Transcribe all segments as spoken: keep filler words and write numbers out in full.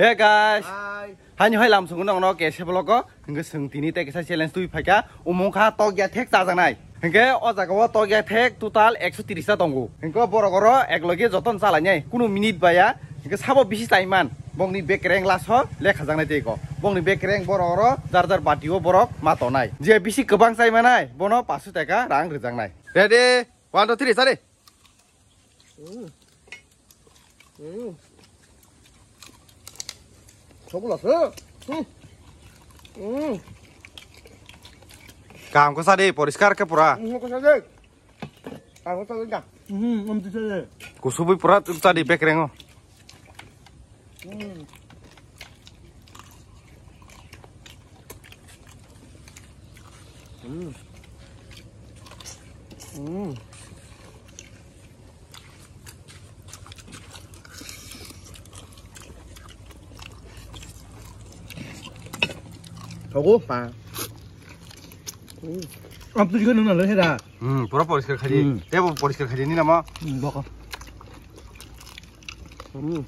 Hey guys. Hi. Haini hai lam sungo nongno kese vlog o. Hingke sung tini te kesa challenge tui phaika. Umung kha tok ya thek chajaknai. Hingke o jaga o tok ya thek total ekso tris ta tongo. Hingke borok oro ek loge joton chalai nai. Kunu minute baya. Hingke sabo bisi chaiman. Bongni bekreng laso lekha jaknai tei ko. Bongni bekreng borok oro jar jar bati o borok ma tonai. Je bisi kwbang chaimanai. Bono paso taka rang rwjaknai. Ready? One, two, three, sari. Mm. Mm. Sobu lase. Mm. Mm. Kaham khe sa di, poriskar khe pura. Mm, khe sa di. Kaham khe sa di, ka. Mm, am tu sa di. Kusubui pura tu sa di, bekreng o. Mm. Mm. Mm. Thogo pa. Mm. Am tu jiga nuna le hera. Hmm, pura poriskar khaidi. Hmm. Tebo poriskar khaidi ni nama. Hmm, boko. Hmm.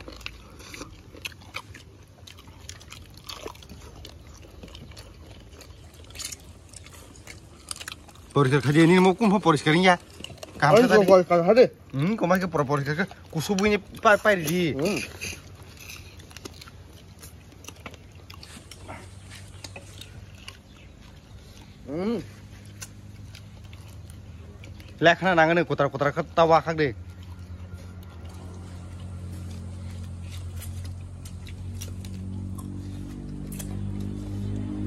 Poriskar khaidi ni mo kum poriskar ya. Kaham sa tadi. Poriskar khaidi. Hmm, komai ke pura poriskar ke kusubui ni pa pa di. Hmm. Hmm. Lekhna nangani kutra kutra khe tawa khak di.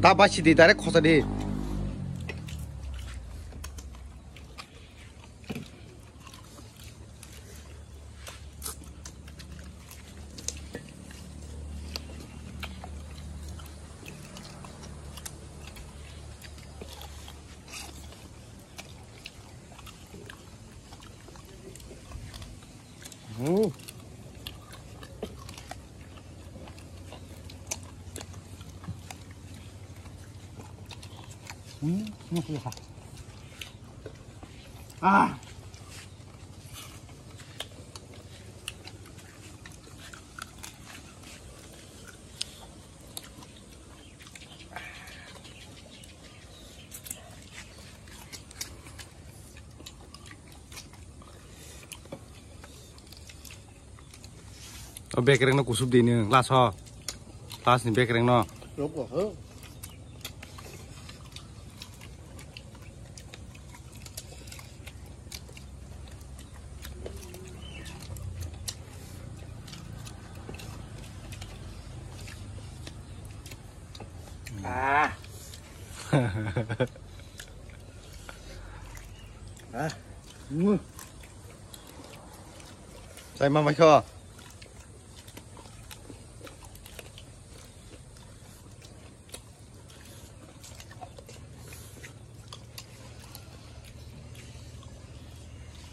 Ta basi di, direct khosa di. Hmm. Hmm, hmm, hmm. Ah. O bekereng no kusub di nung, last ho. Last ni bekereng no. Rok ko, ho. Ah. Ah. Mm. Sai ma mai kho.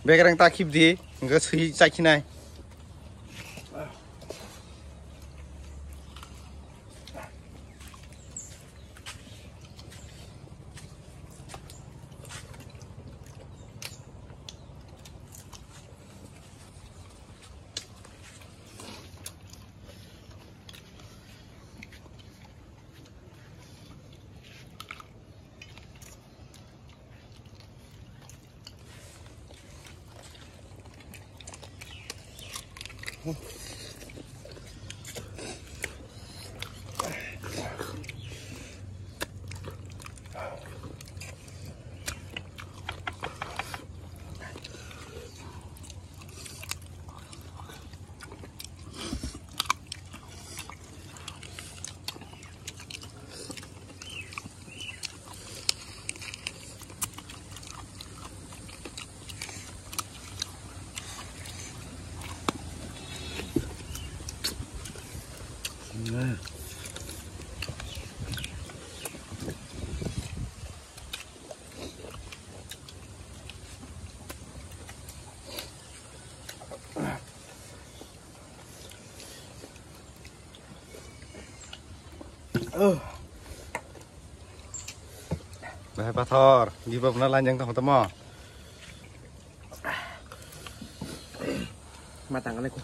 Bekereng ta khip di, hingke sui chakhinai. Bahai pathor, give up na lanjang tong tamo. Matang alai ko.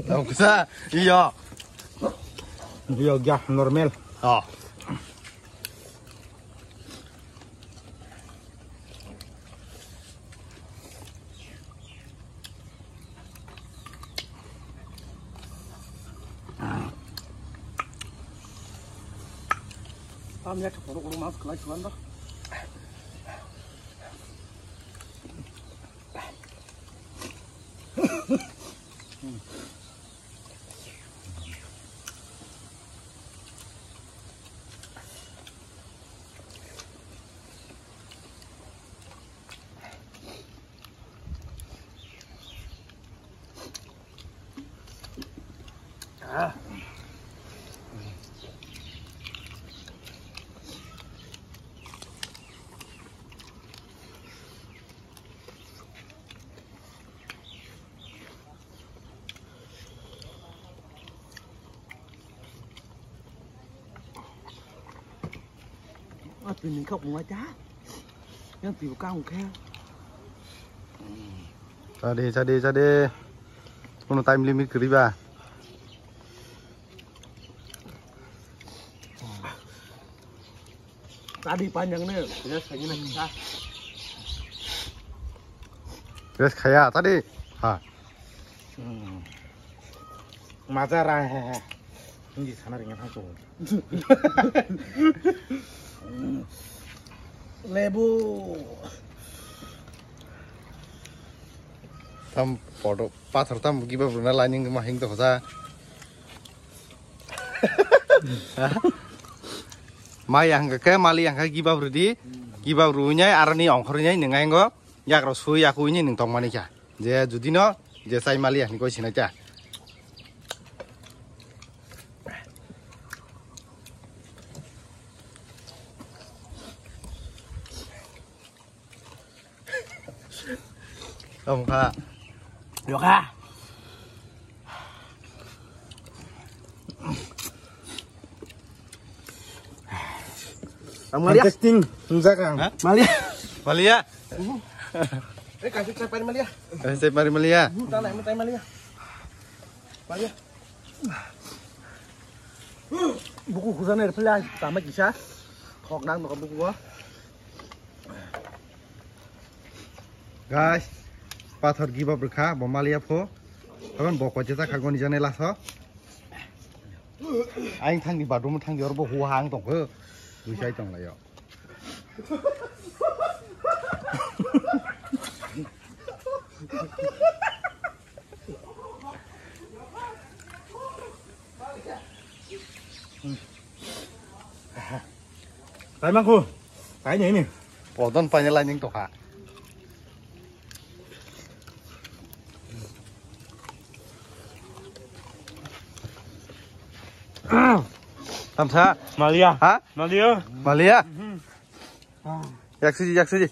Tau kesa, iya. Iya, gah, normal. Oh. Tam ya, chakoro, koro, mas, kelai, suan, dah. Ah, twi ni kok mo ta. Yang twi ka ong khe. Chadi, chadi, chadi. Kono time limit kwrwi ba. Tadi panjang nih, biasa gini kita. Guys, kaya tadi. Ha. Hmm. Maja ra he he. Hindi sana ringan hang tuh. Lebu. Tam podo pathor tam giba bruna lining ma hing to hoja. Mai ang ke mali ang ke giba brudi, giba bru nyai arani ongkhor nyai neng ang go, yak ro sui aku ini neng tong mani kya. Je judi no, je sai mali ang ko sinai kya. Tamo kha. Yo kha. Ang malia. Testing, tunjak ang. Ha? Malia. Malia. Eh, kasih saya pari malia. Eh, saya pari malia. Tanah yang malia. Malia. Buku khujana rwphilai tama kisa. Khok nang nokha buku o. Guys, pathor give up rwkha, bo maliya pho. Haban bo koche ta kha goni jane laso. Aing thangni bathroom thangni orbo huha ang tongkho. Buisai tonglaio. Taimangkhu. Taini ini. Podon paine lining tokha. Tamsa. Malia. Ha? Malia. Malia. Yaksuji, yaksuji.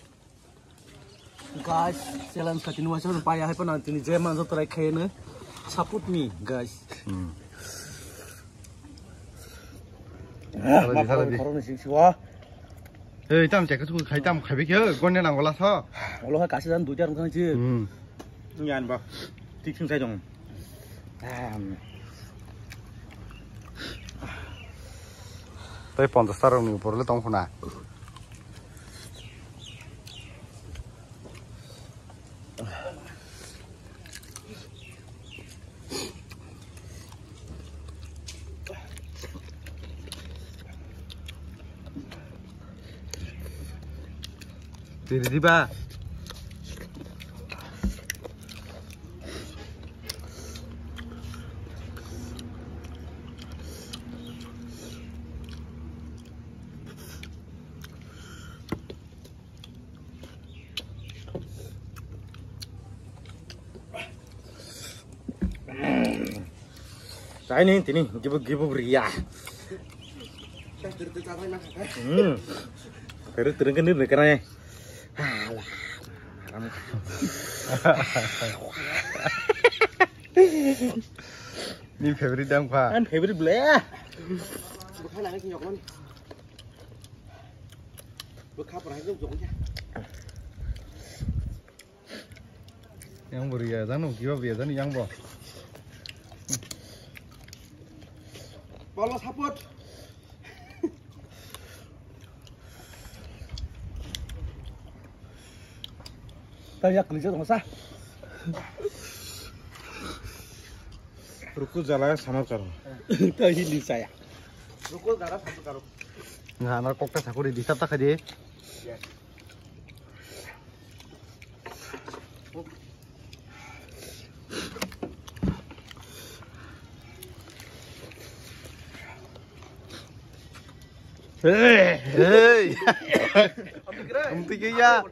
Guys, challenge kati nwa chon paya hai pana tini je manjo try khaye ne. Support me, guys. Hmm. Salabi, salabi. Korokni sing siwa. Ei, tam chekha tu khai tam khai bikhe, gonne nang gola so. Olo ha kasi jan dujar nang ji. Hmm. Yan ba. Tik sing sai dong. Tei ponchash ta rokni upor le tong khuna. Tiri diba. Chai ni tini, gibuk, gibuk ria. Hmm. Terus, terus, kene, kene. Alah. Ni favorite dam kha. An favorite ble. Bukan lagi nyokon. Bo khapra hai jong jong ya. Yang bo riya jano, kiba bo ya jano yang bo. Bolo support. Ta yak kuli jong sa. Ruku jala samar karo. Ta hili saya. Ruku jala samar karo. Nga na kokta sakuri disap ta khadi. Hey, hey. Amtike ya.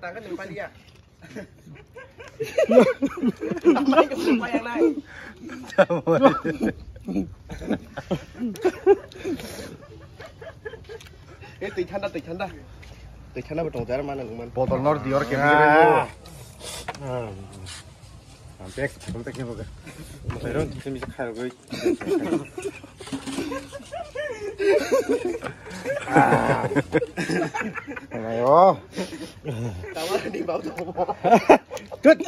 Eh, twi thanda, twi thanda. Twi thanda bo tong jar mano nang man. Botol nor diyor ke. Ah. Ah. Bek, bek ni boga. Masai ron, twi mi khai rogoi. Ah. Ayo. Tawa ni bau to. Tut.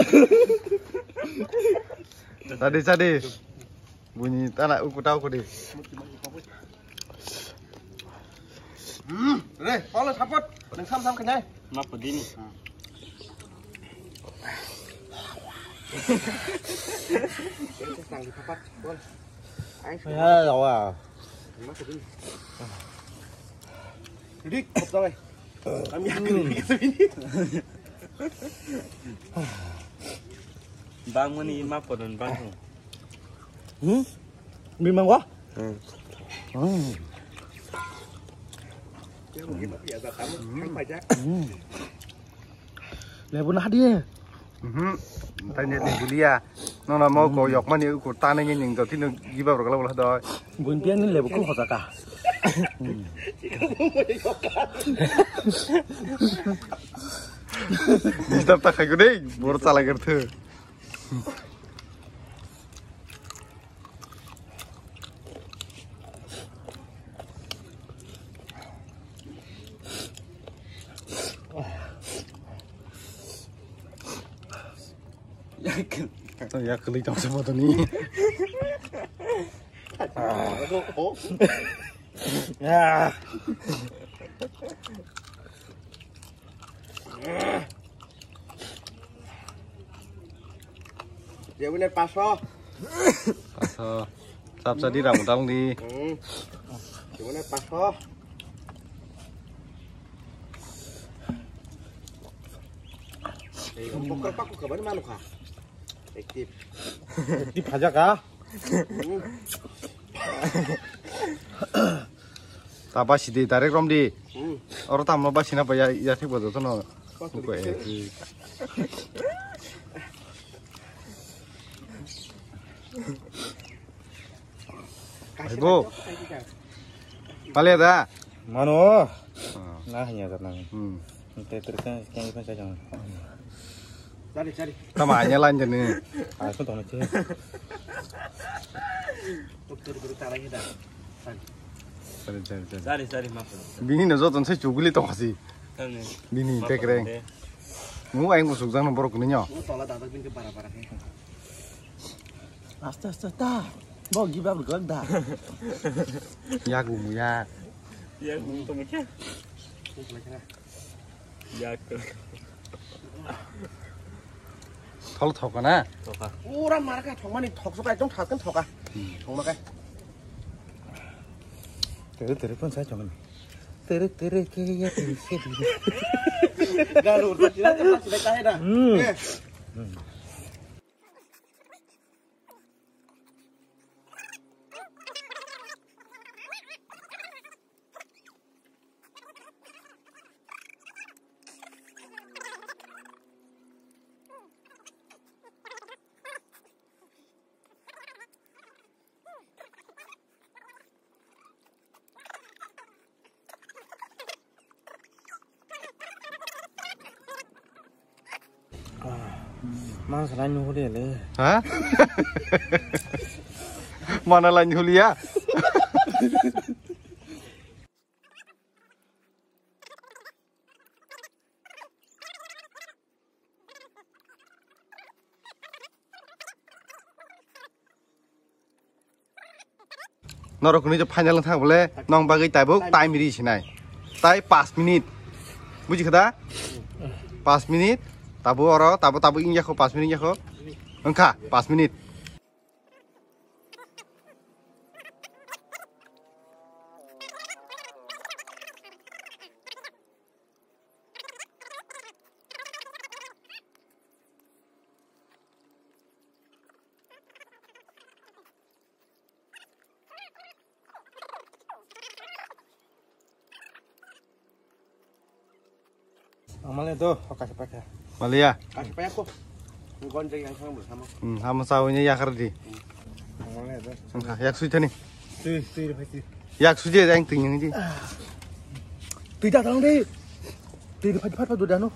Sadi, sadi. Bunyi tana uku tau kudi. Hmm, re, follow support. Nang sam sam kenai. Map dini. Ya, lawa. Dik, kop tawai. Kami yang ini. Bang mani map kodon bang. Hmm? Bimang gua? Hmm. Hmm. Hmm. Lebu na hadi. Mhm. Tanya ni bulia. Nona mau ko yok mani ko tane ni ning to tino giba berkala bola do. Buntian ni lebu ko hoja ka. Disturb ta khai ko dei. Bor chala gerthe. Yak, yak kali tong sama tu ni. Ya. Jebune paso. Paso. Sap sadi ramu tang di. Hmm. Jebune paso. Ei, pokor paku kabani manu kha. Active. Active haja ka? Hmm. Ta basi di, direct rom di. Hmm. Oro tamno basi na paya, ya thik bodo tono. Kok ko di. Eh, di. Aibo. Palia da? Mano. Ah. Na hanya da nang. Hmm. Te ter kan kan kan sa jang. Cari, cari. Tama hanya lan jani. Ah, ko tono che. Dokter guru tarai da. Cari. Cari, cari, cari. Cari, cari, maaf. Bini no joton se chuguli to kasi. Tamni. Bini maaf tekreng. De. Mu aing musuk jang no borok ni nyo. Mu tola dada bini bara bara he. Aste, aste, ta. Bo give up gak da. Ya gumu ya. Ya gumu to mekhe. Ya ke. Thol thoka na? Thoka. Pura marka thokmani thoksoka ekdom thaskan thoka. Hmm. Thokma kai. Tere tere pon sai chongani. Tere tere ke ya tere se di. Garu ta tira ta tira kai da. Hmm. Eh. Hmm. Mang salai nuhulia le. Ha? Mana lai nuhulia? Norok hwnwi to final wngthang bole, nong bagwi tabuk time ri sinai. Tai pas minute. Buji kha da? Pas minute. Tabu oro, tabu, tabu wngya kho, pas minute wngya kho. Wngkha, pas minute. Ang male do, o kaisa paikha. Maliya. Kaisa paikha ko. Gon jai yang sang bersama. Hmm, hamo sawi ni yakar di. Ang male do. Wngkha, yak sui thani. Tui, tui, tui. Yak sui je yang tui yang di. Tui ta tang di. Tui di phat phat phat do dano.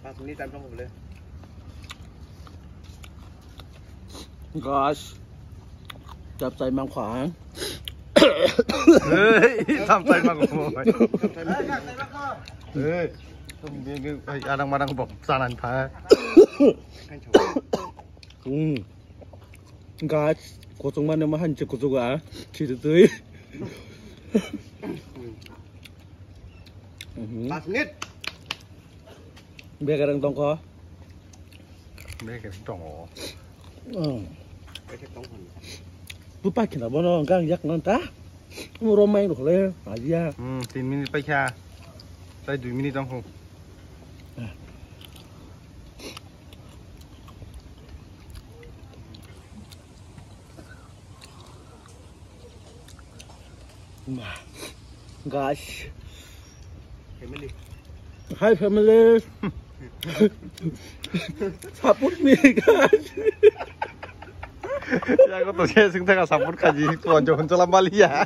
Pas minute time tong bole. Guys, chap chai mang kha. Hey, tam tai mang ko. Hey, tum ge ge ai adang madang bok sanan pha. Hmm. Guys, kosong mane ma hanche kosong a. Chiri tui. Mhm. Pas minute. Bekereng tongkho. Bekereng tongo. Hmm. Bekereng tongkho. Bu pakhina bono gang yak nan ta. Romai rokle adia. Hmm, tin minute paikha. Tai dui minute tongkho. Guys. Family. Hi family. Support me guys. Ya ko to se sing thaka support khaji to jo hon chola maliya.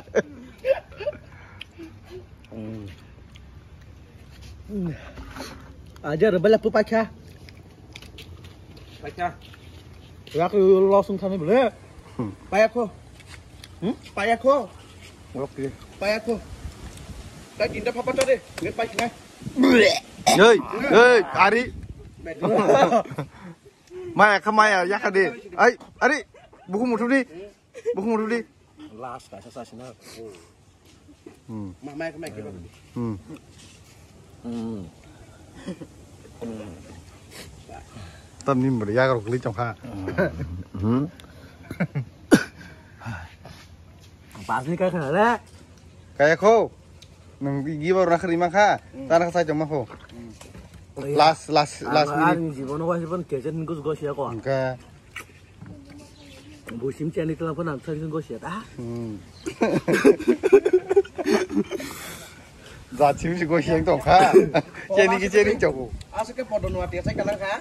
Aja rebel aku pacha. Pacha. Yak lo sung thani bole. Paya ko. Hmm? Paya ko. Oke. Paya ko. Ta tinta papa ta de. Ngai pai ngai. Hei, hei, ari. Maya kha maya yakha de. Ai, ari. Buku mutu di. Buku mutu di. Last ka sa sa sina. Hmm. Ma mai ka mai ka. Hmm. Hmm. Tam ni mari yagar kuli chong kha. Hmm. Pas ni ka kha le. Kaya kho. Nang gi ba ra khri ma kha. Hmm. Tana kha sai chong ma kho. Hmm. Last last last minute. Ani jibono wa jibon kejen gus go sia ko. Ka. Busim chani tla phana thang go sia ta. Hmm. Za chim si go siang tong kha. Cheni ki cheni choku. Asu ke podo no atia sai kalang kha.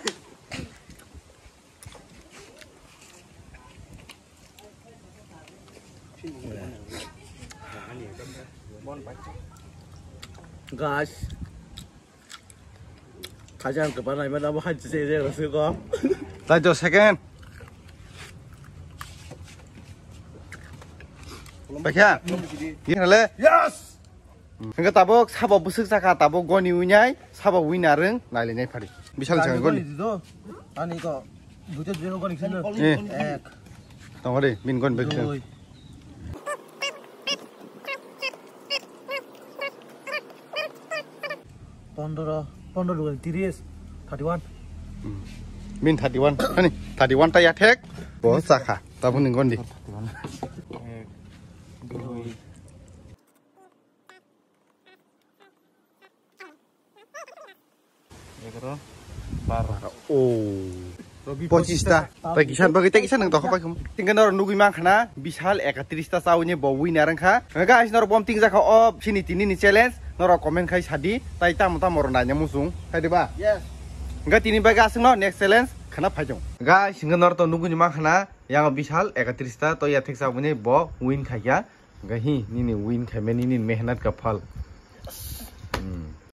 Guys. Kajang kepala iman abo hai se se se ko. Taito second. Pakya. Gini le. Yes. Enggak tabok sabo busuk saka tabok goni unyai sabo winner reng nai le nai pari. Bisal chang goni. Ani ko. Duita duita goni sini. Eh. Ek. Tong re min gon bek. Dui. Pondro, pondro dua tiris, thirty one. Min thirty one, ani thirty one ta ya thek. Bo sakha, tabun ning gondi. Ek, dui. Egaroh, barah. Oh. Pochista. Tai kisa bagwi tai kisa nang tokho pai khum. Tingkha norok nugwi mankha na, Bishal ekatris ta chawi ni bo winner wngkha. Guys, norok bom tingjakha o sini tini ni challenge. Norok comment khai sadi, tai tamo tamo rw naina muchung. Khai diba? Yes. Hingkha tini bagwi aswkno next challenge khana phaijong. Guys, hingkha norok to nugwi mankha na, yang Bishal ekatris ta to ya theksa bini bo win khaikha. Hingkha hi nini win khaimani nini mehnat ka phal. Hmm.